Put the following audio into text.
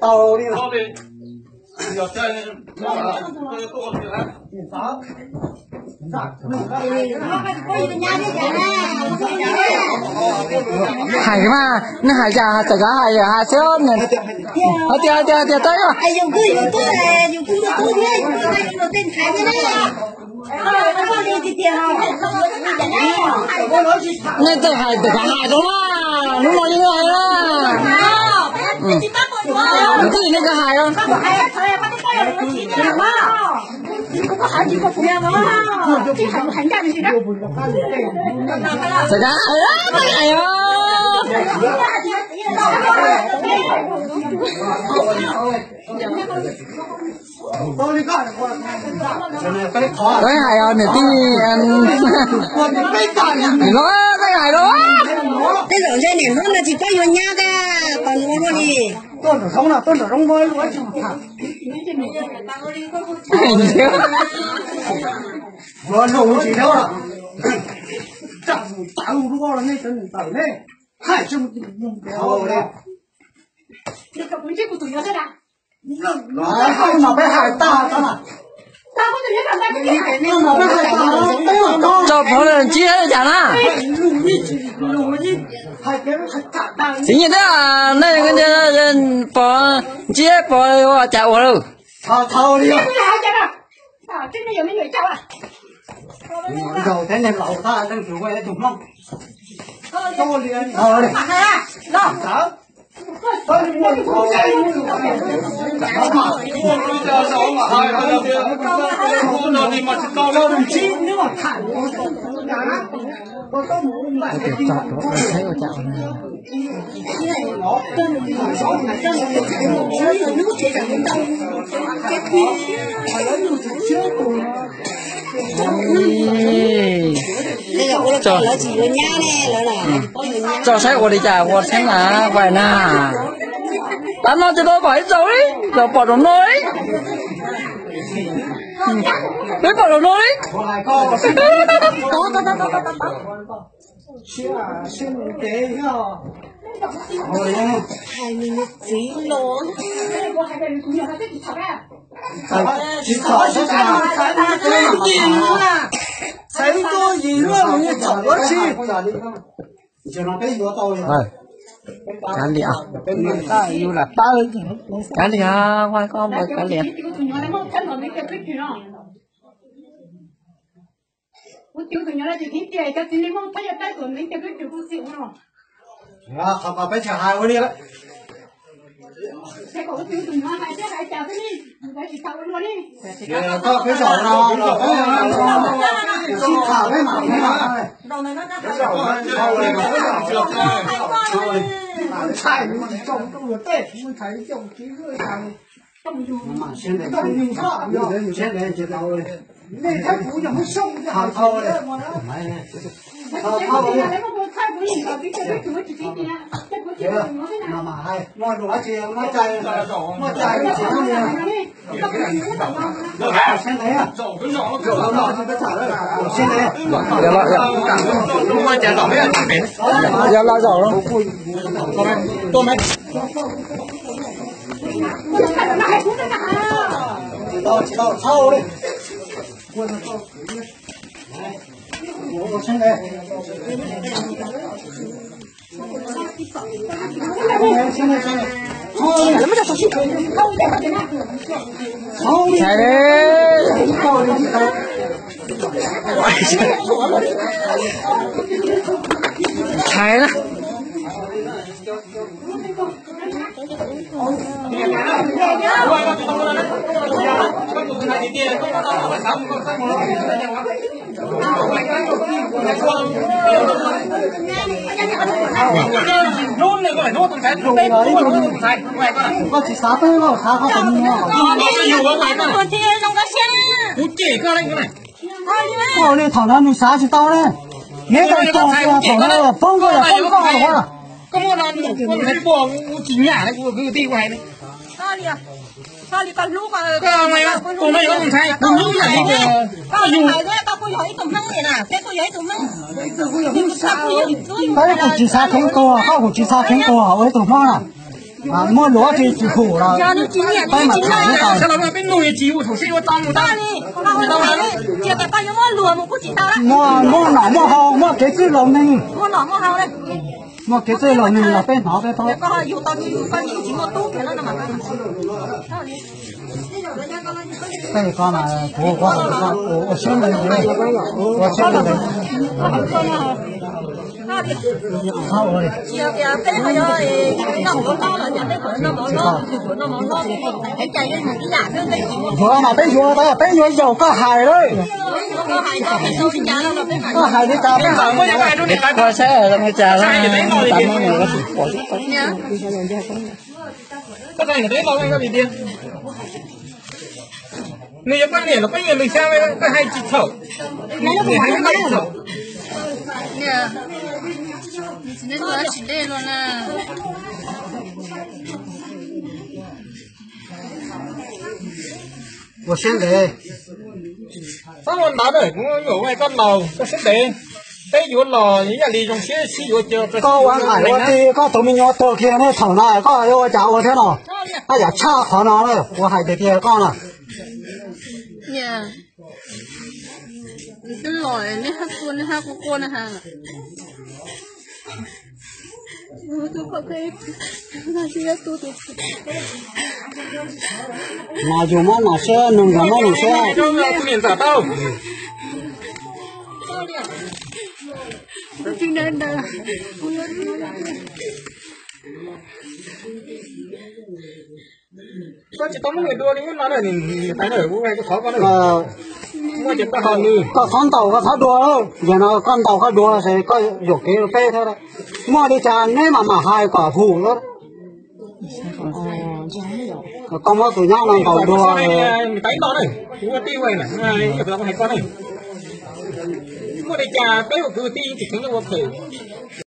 Tau li lawm. Hais mas, nej hais cas txawm kav hais hais xwb. Hais tias, hais tias, hais tias tau yog. Nej txawm hais txawm kav hais rau na, hnub no yeej hais na. Twb nej kav hais os. Txawm kav hais, kav hais os. Peb hais os niam tij, los peb hais los. Tej zaum ntshe niam hlob no tsis paub yuav nyab tiag, qhov ua luaj li. Tso phov ntsib cas na. Txiv nyiam thiab, nej pom ntsib pom ua cas ua lawm. Tso saib ua li cas ua txheeb na, vais na. Tav no ces tau pom ib zaug li, los pom zaum no li. Peb pom zaum no li. Kav liam, kav liam, Huaj, koj mus kav liam. Yog los zaum. Tshais na. Koj tsis xav peb los xav koj tus nus. Koj li thaum no nws xav tsis tau ne. Neb tau thaum no poob koj los poob koj los. Peb kuj tsis xav kheev tuag, koj kuj tsis xav kheev tuag, ua ib tug Hmoob na. Muaj luag tsis tsis pum los peb mam tham. Muaj muaj nom muaj haus muaj kev txwj laus neeg, muaj kev txwj laus neeg los peb hnov peb paub. Tej ko mas kuv ua siab ntev, ua siab ntev. Yuav mas peb yuav, peb yuav yaum koj hais lawm. Koj hais li cas peb hais. Koj saib zoo li cas, nws yog poj niam los peb yog nws xya, koj hais tsis txhaum. Nws hais tsis txhaum. Ua siab ntev. Txhob ua ntawd na, kuv yuav ua koj laus, koj siab ntev. Peb yuav los ib yam li zoo siab sib yuav. Koj ua nqaim ua tij, koj tus me nyuam tuag kiag nej thaum no koj yuav ua cas ua thiab no? Koj yam tshaj qhov no na, kuv hais tiag tiag koj na. Twb los nej hab tua nej hab quaj quaj na ha. Mas yus muab nws siab, nws nkawd muab nws siab. Koj tsis tau muab nws dua li ub no na, niam tais na, kuv hais rau qhov koj na. Muaj ces koj ho nws. Koj txhob ntaus koj txhob dua lawm, yog no koj ntaus koj dua ces koj yuam kev rau peb thiab. Muaj li cas neb mam mam hais kom hum lawm. Koj muab tus nyab no ntaus dua. Niam tais no na, kuv ua tij ua na, hais koj na. Muaj li cas peb ua kwv tij tsis kheev ua phem.